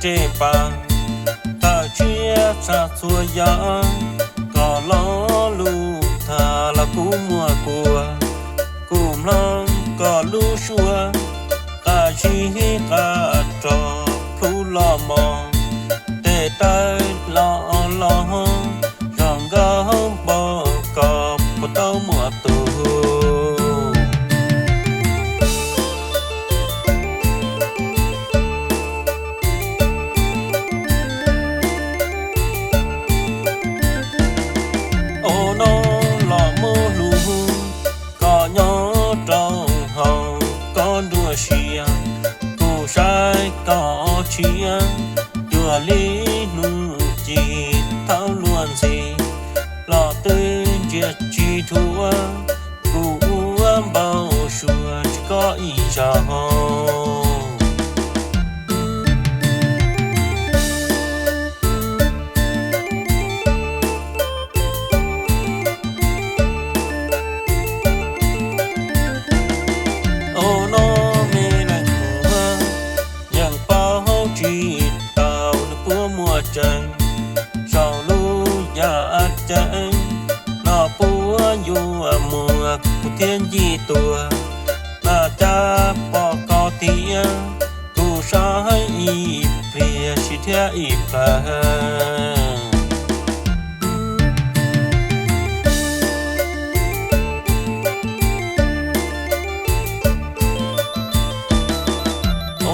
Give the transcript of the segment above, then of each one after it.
tsev pas, tawm tshiab tshaj txhua yam, kom lo lus tham los kuv muaj kuas, kuv mloog kom lub suab, qab zib qab rog plhu los mos, tes taw los los, zoo nkauj npaum koj puas tau muaj tus. Ua no los muaj hlub, koj nyob rau hauv koj nruab siab, kuv saib koj tshiab, cuag li hnub ci thaum luag ntxhi, los twb ntsia tsis dhuav, kuv ua npau suav tsis koj ib zaug. Ua no me leej muam, yeej paub tsis tau nws puas muaj tseeb, saum lub yam ceeb no puas yuav muaj kuv thiaj ncig tuaj, na cas pom koj tiag, kuv saib ib pliag siv thiab ib plawg.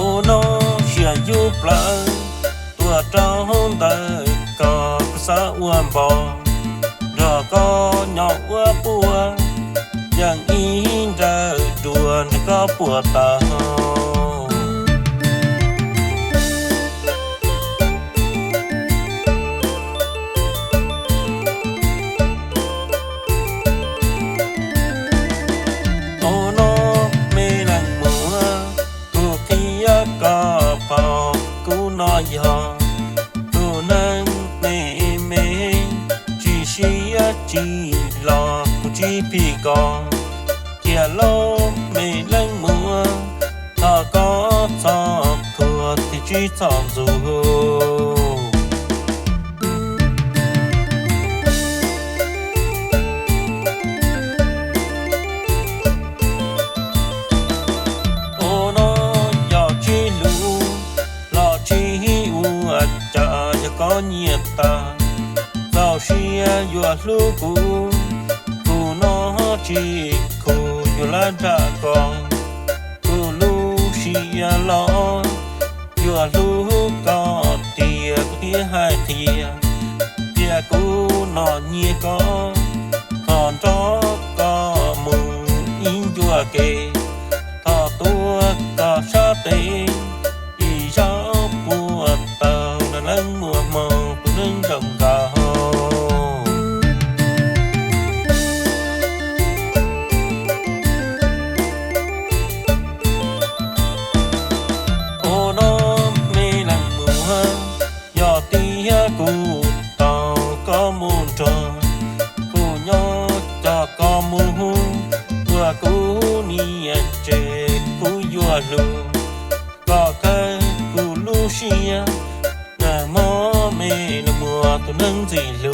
Ua no siab yus plawv, tuaj rau ntawm koj kuv xav ua npog, nrog koj nyob ua puas, yeej ib nrawd dua nrog koj puas tau. Ua no me leej muam, kuv qhia koj paub kuv no yog tus neeg me me, tsis siab tsis los kuv tsis phim koj. Cia lauj me leej muam, thov koj txhob thuam thiab tsis txhob ntxub. Ua no yog tsis hlub los tsis ua cas, yog koj nyiam tas, txaus siab yuav hlub kuv. Kuv no tsis khuv yuav lab nram koj, kuv lub siab los yuav hlub koj tiag kuv thiaj hais qhia. Tias kuv no nyiam koj, thov nrog koj mus ib ncua ke, thov tuaj koj sab tes, ib zaug puas tau na leej muam hmoob tus neeg zoo nkauj. Ua no me leej muam, yog tias kuv tau koj mus nrog, kuv nyob coj koj mus ua kuv niam tsev kuv yuav hlub. Koj kawg kuv lub siab, na mob me leej muam tus neeg ntxim hlub.